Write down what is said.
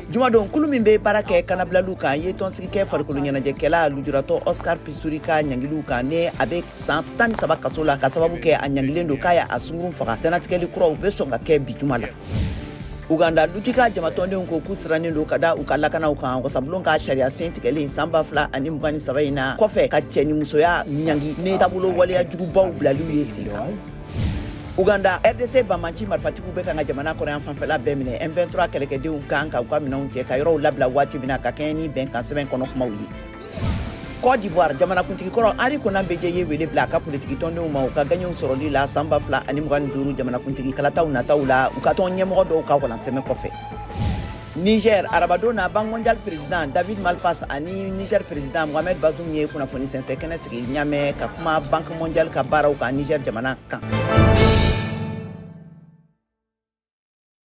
Jumadon, kulu min bɛ baara kɛ kanabilaliw kan ye tɔnsigi kɛ farikolo ɲɛnajɛkɛla lujuratɔ Oscar Pistori ka ɲangiliw kan, ni a bɛ san 13 kaso la ka sababu kɛ a ɲangilen don k'a ye a sungurun faga. Dantigɛli kuraw bɛ sɔn ka kɛ bi juma la. Uganda, Lutika jamatɔndenw ko k'u sirannen don ka da u ka lakanaw kan, wasabulon ka sariya sen tigɛlen san 2023 in na kɔfɛ, ka cɛ ni musoya ɲangi ni taabolo waleya jugubaw bilaliw ye sen kan. Uganda, RDC banbanci marifatigiw bɛ kan ka jamana kɔrɔyan fanfɛla bɛɛ minɛ. M23 kɛlɛkɛdenw kan ka u ka minɛnw cɛ ka yɔrɔw labila waati min na ka kɛɲɛ ni bɛnkan sɛbɛn kɔnɔ kumaw ye. Côte d'Ivoire, jamanakuntigi kɔrɔ Henri Konan Bédié ye wele bila a ka politiki tɔndenw ma u ka gaɲɛw sɔrɔli la san 2025 jamanakuntigi kalataw nataw la, u ka tɔn ɲɛmɔgɔ dɔw ka walansɛmɛ kɔfɛ. Niger, arabadon na, Banque mondiale président David Malpass ani Niger président Mohamed Bazoum ye kunnafoni sɛnsɛn kɛnɛ sigi Ɲamɛ ka kuma Banque mondiale ka baaraw kan Niger jamana kan.